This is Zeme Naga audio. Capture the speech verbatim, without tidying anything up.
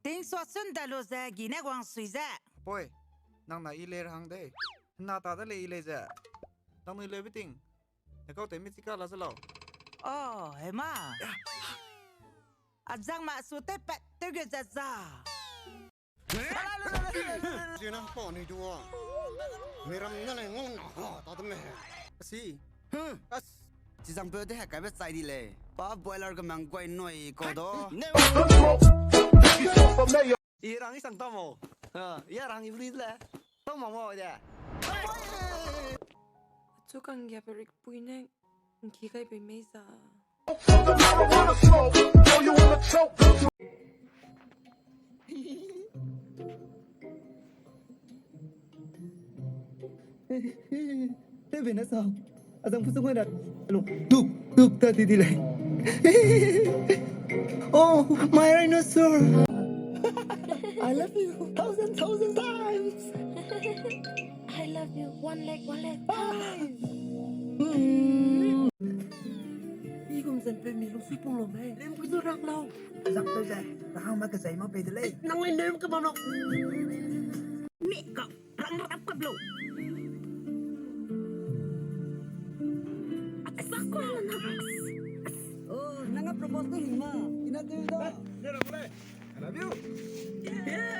Ting sua sun da lu ze gi ne guang sui ze. Poi, nang na i lei ra hang dei. Hena ta de lei i lei ze. Nang nui leu beting. Ne kau te mi chika la ze lau. Oh, hema. Azang ma su te pat te ge za za. Zina pa ni dua. Miram na le ngon ha ta de me. Si. As. Chizang pe de ha kai be chai di lei. Pa boiler ge mang guai noi ko do. I rang i sang tau mo. Ah, ya rang i bri le. Tau mo mo de. Achu kang ya pe rik pui ne. Nki kai pe mei za. Te bine sa, azang pusu ngoi da. Lo, tup, tup, ta di di lei. Oh, my rhinosaur. I love you thousand, thousand times. I love you one leg, one leg. Bye. I gum zen pe mi lu sui pung lo mei. Lem pui zu rak lau. Zak pe ze, rahang ma ke zai ma pe de lei. Nang le nem ke ma lo. Mi ka, rang rap kap lo. Sak ko na. Oh, nang a propose ko hing ma. Ina tu da. Ne ra mo le. I love you. Yay.